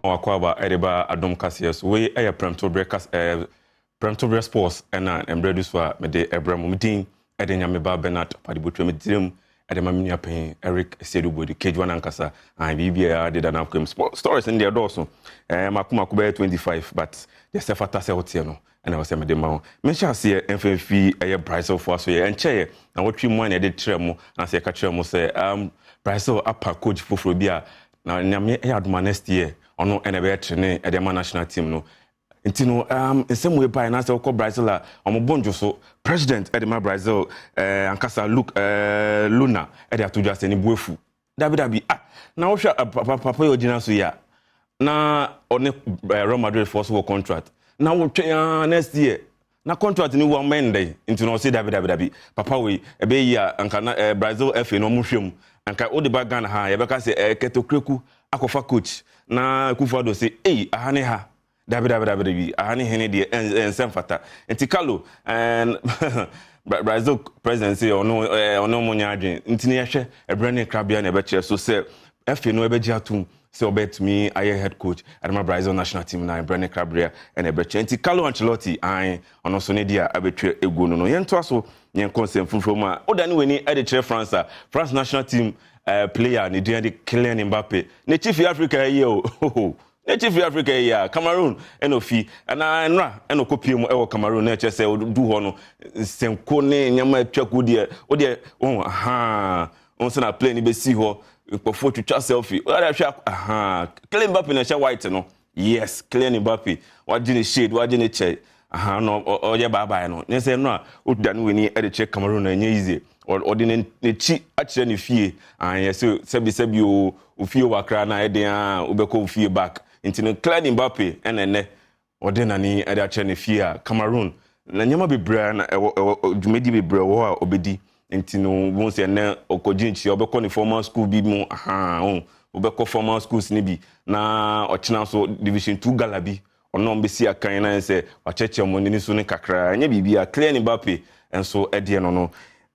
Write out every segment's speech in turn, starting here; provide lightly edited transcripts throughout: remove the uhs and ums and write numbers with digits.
Wakɔ aba de ba Adom kaseɛ so. Wei yɛ Prɛmtoberɛ kas ɛɛ Prɛmtoberɛ Sports ɛna mmerɛ du so a mede ɛbrɛ mo. Me din ɛde Nyameba Bernard Padibotwa. Me tirim ɛde ma me nua panyin Eric Sedu Boadu Kejuwa nankasa. Ahan biribiara deda n'akwan mu. Sport stories no deɛ ɛdɔɔso. Ɛɛ mako mako bɛyɛ 25, but deɛ sɛ fata sɛ woteɛ no ɛna ɛwɔ sɛ mede ma wo. Menhyɛ aseɛ mfa mfi ɛyɛ Brazilfoɔ aso yɛ ɛnkyɛeɛ na wɔtwe mu a na yɛde kyerɛ mo anaasɛ yɛka kyerɛ mo sɛ Brazil apa coach foforɔ bi a na Nyame ɛyɛ adoma, next year ɔno ɛna ɛbɛyɛ training ɛde ama national team no. Nti no nsɛm wei baeɛ na sɛ wokɔ Brazil a, ɔmo bɔ ndwo so. President ɛde ma Brazil ankasa Luke Luna ɛde ato dwa sɛ ne bu afu. Dabi dabi, ah, na wohwɛ papa papa yi ogyina so yi a, na ɔne Real Madrid foɔ so wɔ contract na wotwɛn ah next year na contract ni wɔ ɔmɛn dɛ. Nti na ɔsi dabi dabi dabi, papa wei ɛbɛyɛ yi a anka na Brazil FA na ɔmo hwɛ mu anka wode ba Ghana ha, yɛbɛka sɛ Kurt Okraku akɔfa coach na Akufo-Addo sɛ ei, aha ne ha, dabi dabi dabi dabi, aha ne hene deɛ ɛnsɛ mfata. Nti Carlo Brazil president sɛ ɔno ɔno mo nya adwene. Nti ne yɛhwɛ ɛbrɛ ne krabea na ɛbɛkyerɛ so sɛ FA no ɛbɛgye atom sɛ ɔbɛtumi ayɛ head coach adama Brazil national team na ɛbrɛ ne krabea ɛna ɛbɛkyerɛ. Nti Carlo Ancelotti an ɔno nso ne deɛ abɛtwa egu no. Yɛntoa so, yɛn kɔ nsɛm foforɔ mu a woda ne w'ani ɛde kyerɛ France a France national team player ne din de Kylian Mbappe. N'akyi fi Africa yi o, n'akyi fi Africa yi a Cameroon ɛna ofi ɛna nnora ɛna ɔkɔpie mu ɛwɔ Cameroon na ɛkyerɛ sɛ odu hɔ no, nsɛnko ne nneɛma atwa ko deɛ o deɛ ɔn ahan ɔn sɛ na plane bɛsi hɔ, nkurɔfoɔ twitwa selfie. Ɔyɛ ahwɛ ahan Kylian Mbappe na ɛhyɛ white no. Yes, Kylian Mbappe wagye ne shade, wagye ne kyɛ ahan na ɔyɛ baabae no ne sɛ no a ɔda ne w'ani ɛde kyerɛ Cameroon na ɛnyɛ easy. Ɔde n'akyi akyerɛ ne fie ahan yɛ sɛ sɛbi sɛbi o, ofie wɔ Akra na ɛden a wobɛkɔ ofie back. Nti no Kylian Mbappe ɛna ɛnɛ ɔde n'ani ɛde akyerɛ ne fie a Cameroon na nneɛma bebree na ɛwɔ dwumadi bebree wɔ hɔ a ɔbɛdi. Nti no wɔn sɛ ɛnɛ ɔkɔgye nkyia, ɔbɛkɔ ne formal school bi mu ahan ɔn ɔbɛkɔ formal schools ne bi na ɔkyena so Division 2 gala bi ɔno a ɔbɛsi akan na sɛ wakyerɛkyerɛ mo n'ani so ne kakra. Ɛnyɛ biribi a Kylian Mbappe nso ɛdeɛ no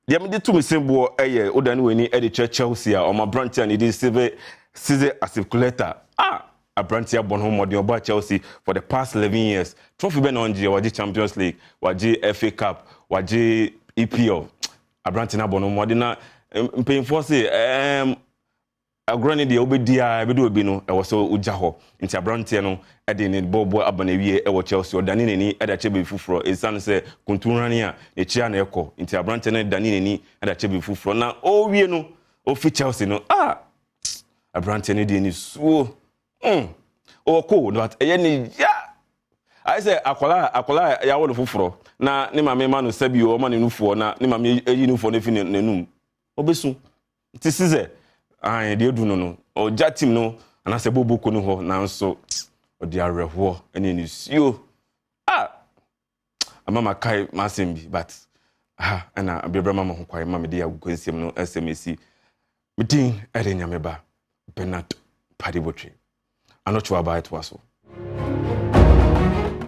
deɛ mede to me sen boɔ ɛyɛ woda ne w'ani ɛde kyerɛ Chelsea a ɔmo aberante a ne din Cesar Azpilicueta a aberante abɔ ne ho mmɔden. Ɔbaa Chelsea for the past 11 years, trophy bɛ na ɔngye? Wagye Champions League, wagye FA Cup, wagye EPL. Aberante no abɔ ne ho mmɔden na mpanyinfoɔ se agorɔ ne deɛ wobɛdi a ɛbɛdi obi no ɛwɔ sɛ wogya hɔ. Nti aberanteɛ no ɛde ne bɔɔbɔ aba n'awie ɛwɔ Chelsea, ɔdane n'ani ɛde akyɛ baabi foforɔ ɛsiane sɛ kuntunrane a n'akyi a na ɛkɔ. Nti aberanteɛ no dane n'ani ɛde akyɛ baabi foforɔ na ɔrewie no ofi Chelsea no a aberanteɛ no deɛ ne suo ɔkɔ, but ɛyɛ ne ya ayɛ sɛ akwadaa a yɛawo no foforɔ na ne maame ma no sɛbi ɔma ne nufoɔ na ne maame ayi nufoɔ no fi n'anum, ɔbɛsu. Nti si sɛ ayi deɛ edu no ɔgya team no anaasɛ boboko no hɔ, nanso ɔde awerɛhoɔ ne nisuo a ama ma kae m'asɛm bi, but ha ɛna abebrɛ ma ma ho kwan ma mede agogo nsɛm no ɛsɛm esi. Me din ɛde Nyame ba Bernard Padibotwe anɔtwe aba ɛtoa so.